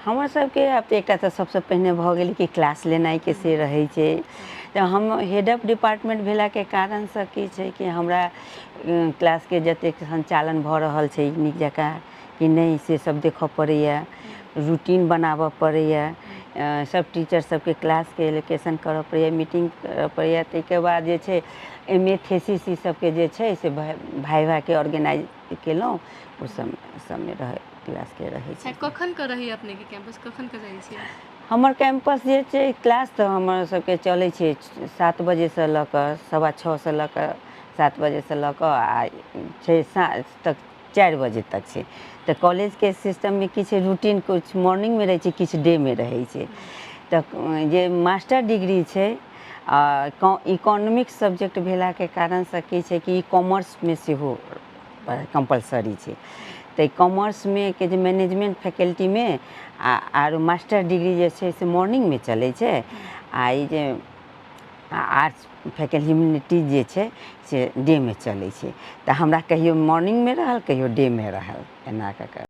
हमर सबके आब तऽ एकटा तऽ सबसँ पहिने भऽ गेल कि क्लास लेनाइके से रहै छै। तऽ हम हेड ऑफ डिपार्टमेन्ट भेलाके कारणसँ की छै कि हमरा क्लासके जतेक सञ्चालन भऽ रहल छै नीक जकाँ कि नहि, से सब देखऽ पड़ैए, रूटीन बनाबऽ पड़ैए, सब टीचर सबके क्लासके एलोकेशन करऽ पड़ैए, मीटिंग करऽ पड़ैए। ताहिके बाद जे छै एम ए थेसिस ई सबके जे छै से भाइभाके ऑर्गेनाइज केलहुँ, ओ सब सबमे रहै क्लासके रहै छै। कखन के रहैए अपनेके कैंपस, कखन के जाइ छियै? हमर कैंपस जे छै, क्लास तऽ हमर सबके चलै छै 7 बजेसँ लऽ कऽ 6:15सँ लऽ कऽ 7 बजेसँ लऽ कऽ आ छै साँझ तक 4 बजे तक छै। तऽ कॉलेजके सिस्टममे की छै, रूटीन किछु मॉर्निंगमे रहै छै, किछु डेमे रहै छै। तऽ जे मास्टर डिग्री छै आ इकोनॉमिक्स सब्जेक्ट भेलाके कारणसँ की छै कि कॉमर्समे सेहो कम्पलसरी छै। तऽ कॉमर्समे के जे मैनेजमेंट फैकल्टीमे आ आरो मास्टर डिग्री जे छै से मॉर्निंगमे चलै छै, आ ई जे आर्ट्स फैकल्टी ह्यूमैनिटीज जे छै से डेमे चलै छै। तऽ हमरा कहियो मॉर्निंगमे रहल, कहियो डेमे रहल, एना कऽ कऽ।